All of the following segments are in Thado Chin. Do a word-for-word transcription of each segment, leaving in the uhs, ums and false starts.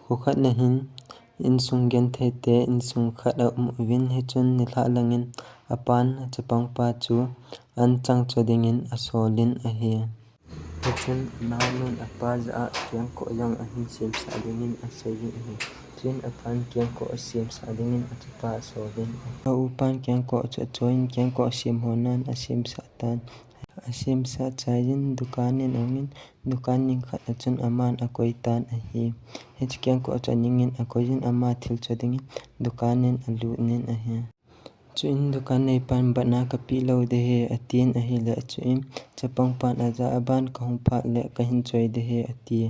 Kho khat na hin insung genthei te insung khat a um uvin, hichun nilhah langin apan chapang pa chu an chang cho dingin asolin ahi. Hichun anaonun apa jah a kengkoh jong ahin semsah dingin aseiyin ahi. Chuin apan kengkoh asemsah dingin achapa asolin ahi. A upan kengkoh chu achoiyin kengkoh asem ho nan asemsah tan. Asemsah chaiyin dukan in ahungin, dukan ning khat a chun aman akoi tan ahi. Hiche kengkoh chu aningin akoiyin ama thil cho dingin dukan in alutnin ahi. Chuin dukan neipan, "Bana kapeh lou ding ahi," atin ahile, chuin chapang pan ajah a, "Aban kahung phat le kahin choi ding ahi," ati.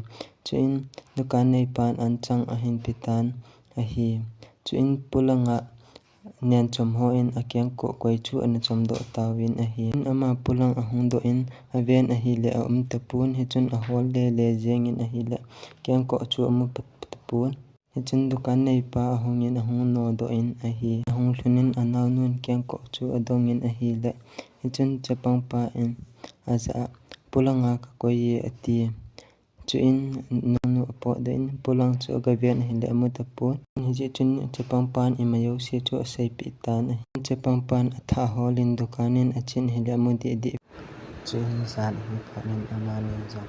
Chuin dukan neipan an chang ahin pe tan ahi. Chuin polanga nenchom hon akengkoh koi chu ana chomdoh tauvin ahi. Ama polang ahung doh in aven ahile aum tapon, hichun ahol lele jengin ahile kengkoh chu amu tapon. Hichun dukan neipa ahungin ahung nodoh in ahi. Ahung lhunin anaonun kengkoh chu adongin ahile, hichun chapang pa in ajah a, "Polanga kakoi e," ati. Chuin anaonu apotdoh in polang chu agaven ahile amu tapon. Hijeh chun chapang pan ima jouse chu aseipeh tan ahi. Chapang pan athah holin dukan in achen ahile amu dehdeh. Chuin jan ahi phat in amani jong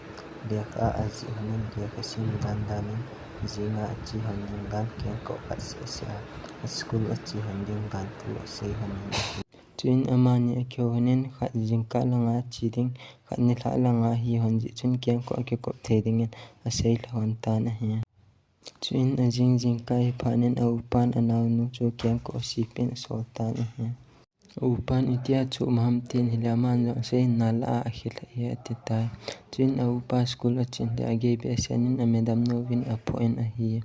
lekha ajih honin lekha sim dandan in jinga ache hon ding dan kengkoh khat seh seh a, aschool ache hon ding dan thu asei honin ahi. Chuin amani akihou honin khat jingkah langa che ding, khat nilhah langa ahi hon jeh chun kengkoh akikop thei dingin asei lha hon tan ahi. Chuin ajing jingkah ahi phat in a upan anaonu chu kengkoh asepin asol tan ahi. A upan itia chu um ham tin ahile aman jong asei in, "Nalah a akhe lha e," ati tai. Chuin a upa school achen le agei beh asenin a madam nu vin aphoh in ahi.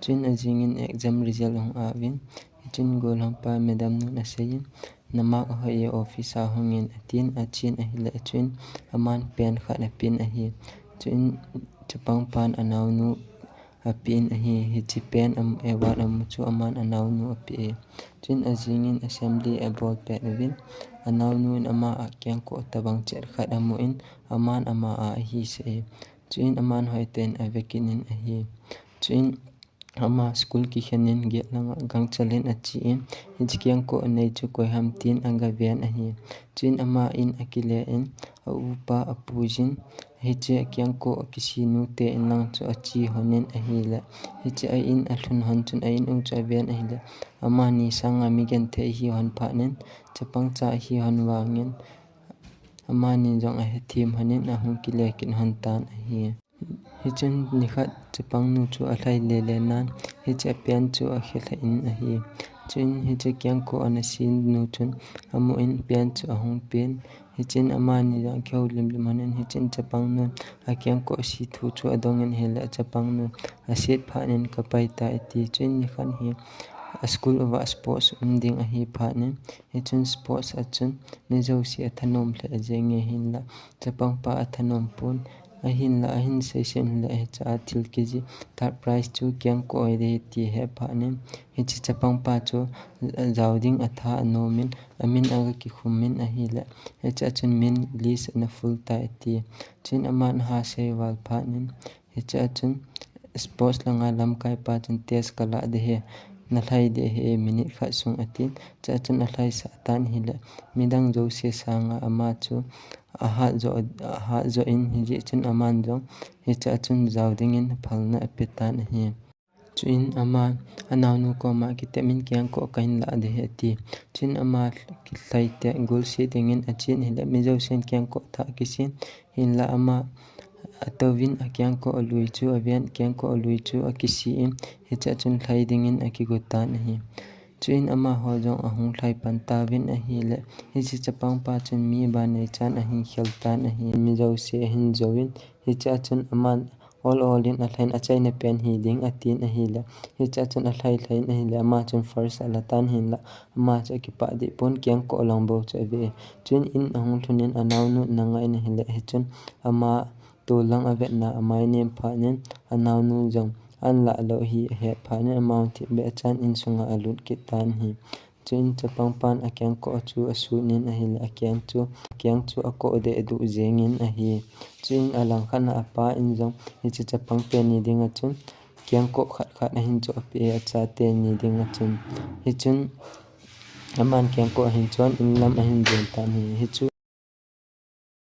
Chuin ajingin exam result ahung auvin, hichun golhangpa madam nun aseiyin, "Na mark ahoi e, office a hungin," atin, achen ahile chuin aman pen khat apen ahi. Chuin chapang pan anaonu apen ahi. Hiche pen am, award amu chu aman anaonu ape e. Chuin ajingin assembly abol pet uvin, anaonu in ama a kengkoh tabang chet khat amun, aman ama a ahi seh e. Chuin aman hoitah in ave kit in ahi. Chuin ama school kikhen in gate langa gangchel in achen, hiche kengkoh anei chu koi ham tin agaven ahi. Chuin ama in akile in a upa apuijin, hiche akengkoh akisi nu te in lang chu ache honin ahile, hiche a in alhun hon chun a in u chu aven ahile, amani sanga mi genthei ahi hon phat in, chapang cha ahi hon vangin, amani jong ahethem honin ahung kile kit hon tan ahi. Hichun nikhat chapang nu chu alhai lele nan, hiche a pen chu akhe lha in ahi. Chuin hiche kengkoh ana si nu chun amun pen chu ahung pen. Hichun amani jong akihou limlim honin, hichun chapang nun akengkoh si thu chu adongin ahile, chapang nun aset phat in, "Kapai tai," ati. Chuin nikhat hi a school uva sports um ding ahi phat in, hichun sports a chun mi jouse athanom lheh jenge hinla, chapang pa athanom pon. Ahinla, ahin seisei in le, hiche a thil kijih third prize chu kengkoh ahi ding ahi ti ahe phat in, hiche chapang pa chu jao ding atha anom in, amin aga kikhum in ahile, hiche a chun min list ana full tai ati. Chuin aman aha sei val phat in, hiche a chun sports langa lamkai pa chun, "Test kalah ding ahi, nalhai ding ahi, minute khat sung," atin. Hiche a chun alhaisah tan ahile, midang jouse sanga ama chu ahat jo, ahat jo in, hijeh chun aman jong hiche a chun jao dingin phalna ape tan ahi. Chuin ama anaonu koma kitep in, "Kengkoh kahin lah ding ahi," ati. Chuin ama lhai tah gul se dingin achen ahile, mi jousen kengkoh thah kisin, hinla ama atouvin akengkoh alui chu aven, kengkoh alui chu akisi in, hiche a chun lhai dingin akigo tan ahi. Chuin amaho jong ahung lhai pan tauvin ahile, hiche chapang pa chun mi banei chan ahin khel tan ahi. Mi jouse ahin jouvin, hiche a chun aman ol ol in alhai in, "Achaina pen hi ding," atin ahile, hiche a chun alhai lhai in ahile, ama chun first ala tan hinla, ama chu akipah deh pon, kengkoh lang bou chu ave. Chuin in ahung lhun in anaonu in angah in ahile, hichun ama tol lang avetna amai nem phat in, anaonu jong an lah lou hi ahet phat in, ama thipbeh chan insunga alut kit tan ahi. Chuin chapang pan akengkoh chu asut in ahile, akeng chu, akeng chu akoh deh duh jeng in ahi. Chuin alangkhat a apa in jong hiche chapang teni dinga chun kengkoh khat khat ahin choh peh e, achate ni ding a chun. Hichun aman kengkoh ahin chon in lam ahin jon tan ahi. Hichu